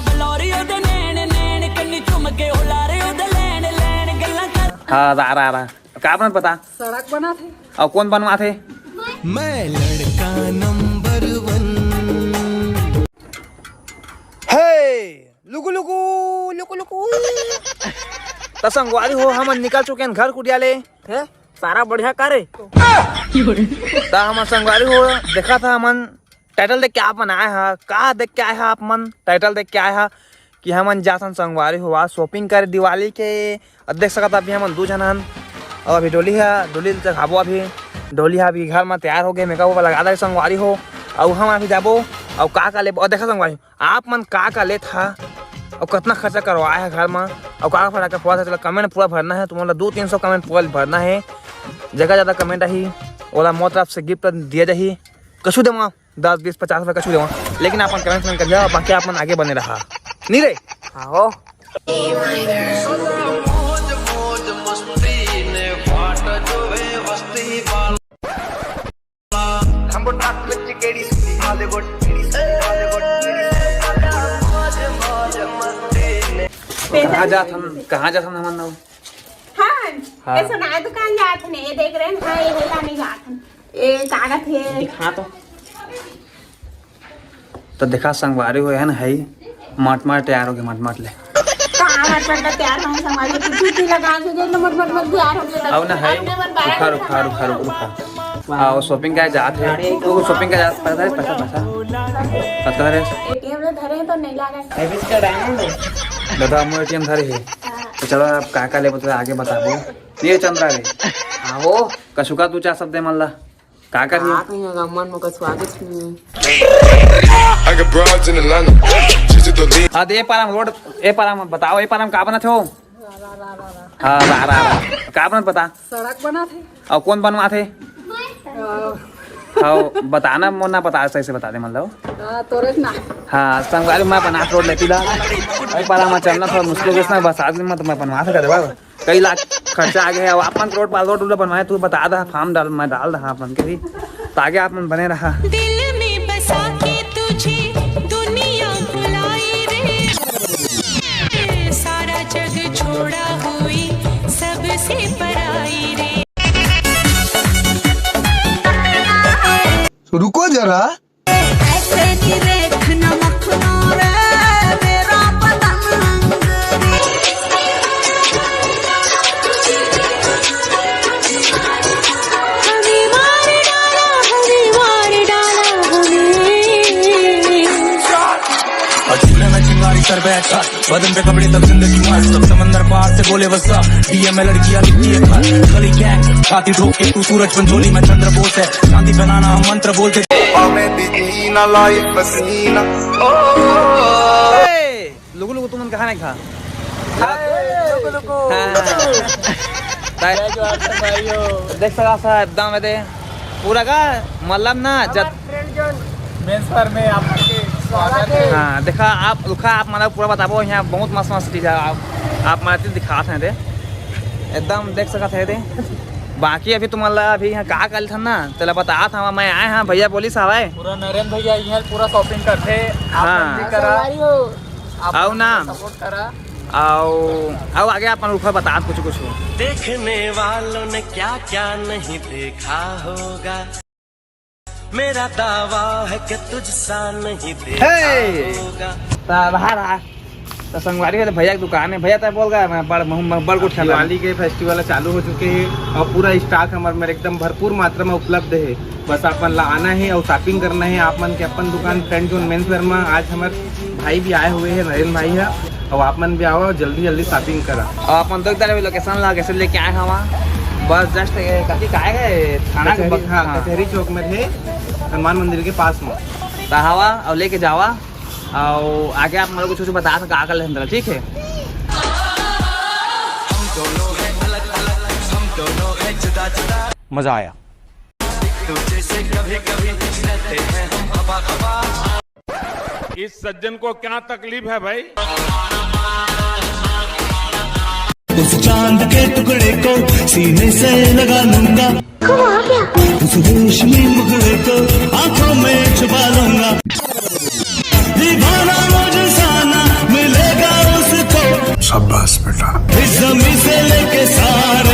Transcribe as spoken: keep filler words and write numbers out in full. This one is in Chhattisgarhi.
ਬਲੌਰੀ ਉਹਦੇ ਨੈਣ, ਨੈਣ ਕੰਨੀ ਚੁੰਮ ਕੇ ਉਹ ਲਾਰੇ ਉਹਦੇ ਲੈਣ, ਲੈਣ ਗੱਲਾਂ ਕਰ। हाँ, आ रहा, आ रहा। का बनत बता? सड़क बनाथे। अउ कोन बनवाथे? मैं लड़का नंबर वन। हे, लुकु लुकु, लुकु लुकु। त संगवारी हो, हमन निकल चुके हन घर कुटिया ले। हे, सारा बढ़िया का रे? त हमन संगवारी हो, देखा था हमन टाइटल देख के आप मन आए हा, का देख के आए हा आप मन? टाइटल देख के आए हा कि हमन जाथन संगवारी हो आज शॉपिंग करे दिवाली के। अब देख सकत हा, अभी हमन दू झन हन। अउ अभी डोली हा, डोली ल चघाबो अभी। डोली हा अभी घर म तैयार हो गे, मेकअप वेकअप लगा दे संगवारी हो। अउ हम अभी जाबो, अउ का का लेबो, अउ देखा संगवारी हो, आप मन का का लेत हा, अउ कतना खर्चा करवाए हा घर म, अउ का का फटाका फोड़त हा, चला कमेंट पूरा भरना हे, तुमन ला दू तीन सौ कमेंट पूरा भरना हे। जगह ज्यादा कमेंट आही, ओला मोर तरफ से गिफ्ट दिया जाही। कछु देवा, दस, बीस, पचास रुपया कछु देवा, लेकिन आप मन कमेंट में करिया, बाकी आप मन आगे बने रहा। नहीं रे? हाँ हो। कहाँ जात हन, कहाँ जात हन हमन ना? हाँ, हाँ। ऐसा ना दुकान जात हन, ये देख रहे हैं, हाँ, ये हेला नहीं जात हन। ए, ताकत हे। दिखा तो। तो देखा संगवारी हो, है ना, है ही। मट मट तैयार हो गए, मट मट ले। कहाँ मट मट का तैयार हो संगवारी? तू चुट्टी लगा के जो मट मट मट तैयार हो गए। अब ना है। अब मैं मन बाहर रुखा, रुखा, रुखा, रुखा, रुखा। आओ, शॉपिंग का जात है। तू शॉपिंग का जात, पता है, पता, पता। पता है। एटीएम में धरे हैं तो नहीं लागा है। डेबिट कार्ड है ना? दादा, हम एटीएम धरे है। हाँ। तो चलो, अब का का ले, बता, आगे बताबो। ये चंद्रा रे। हाँ, वो। कशुका तू चार शब्द मन ला। का कर रही? का कहीं अगर मन में कुछ स्वागत नहीं है। I got broads in Atlanta. Just to the lean. हाँ, तो ये पारा में रोड, ये पारा में बताओ, ये पारा में का बनत हो? हाँ, रा, रा, रा। का बनत बता? सड़क बनत हे। अउ कोन बनवाथे? हाँ, बताना, मोर ना बता, सही से बता दे, मतलब। हाँ, तोरे ना। हाँ, संगवारी, मैं बना रोड लेती ला। अरे, पारा में चलना थोड़ा मुश्किल हो गया, बस आदमी मत मैं बनवा सका दे बाबा। कई लाख खर्चा आ गया है। अब आप मन रोड पाल रोड उड बनवाए, तू बता दा, फार्म डाल, मैं डाल रहा आप मन के भी, तो आगे आप मन बने रहा। दिल में बसा के तुझे दुनिया बुलाई रे, सारा जग छोड़ा हुई सबसे पराई रे। रुको जरा। ऐसे नहीं देखना मखनों रे, मेरा पतंग रे। हमें मार डाला, हमें मार डाला, हमें। और झूले में चिंगारी सर बैठा, बदन पे कपड़े तब जिंदगी मस्त, सब समंदर पार से बोले what's up। डीएम में लड़कियां लिखती है खत, गली गैंग छाती ठोक के तू सूरज पंचोली में चंद्र बोस है, शांति फैलाना हम मंत्र बोलते। पावे दीदी ना लाई पसीना। ए, लुकु लुकु तुमन कहाँ नहीं खा? हाय, लुकु लुकु। हाँ। ताई। जय जोहार भाइयों। देख सका सा एकदम एदे पूरा का मतलब ना जत ट्रेंड जोन मेंस वेयर में आप सबके स्वागत है। हाँ, देखा आप, रुखा आप मतलब पूरा बताबो, यहाँ बहुत मस्त मस्त चीज है, आप, आप मतलब चीज दिखात हैं दे, एकदम देख सकत है दे। बाकी अभी तुमन ला अभी यहाँ का कल था ना, तेला बतात हवा, मैं आए हाँ, भैया बोलिस हवय। पूरा नरेंद्र भैया यहाँ पूरा शॉपिंग करते, आप हाँ। मन भी करा, संगवारी हो। आप आओ ना। सपोर्ट करा। आओ, आओ आगे आप मन रुखा बतात कुछ कुछ। देखने वालों ने क्या क्या नहीं देखा होगा। मेरा दावा है कि तुझसा नहीं देखा हे! होगा। ता बाहर आ। तो संगवारी वाले भैया की दुकान है। भैया, तय बोल गया, मैं बड़, मैं बड़ गुट खेला। दिवाली के फेस्टिवल चालू हो चुके हैं और पूरा स्टॉक हमारे में एकदम भरपूर मात्रा में उपलब्ध है। बस आप मन ला आना है और शॉपिंग करना है। आप मन के अपन दुकान फ्रेंड जोन मेंस वेयर में आज हमारे भाई भी आए हुए हैं, नरेंद्र भाई है, और आप मन भी आओ, जल्दी जल्दी शॉपिंग करा। और अपन देख तारे लोकेशन ला, कैसे लेके आए हवा। बस जस्ट काफी का है, थाना के कचहरी, बग-, हाँ, हाँ। कचहरी चौक में थे, हनुमान मंदिर के पास में। तो हवा और लेके जावा, और आगे आप मतलब कुछ कुछ बता सका आकर अंदर, ठीक है। मजा आया। इस सज्जन को क्या तकलीफ है भाई? उस चांद के टुकड़े को सीने से लगा लूंगा। उस रेशमी मुखड़े को आंखों में छुपा लूंगा। दीवाना मुझसा ना शाबाश बेटा। जमीन से लेके सारा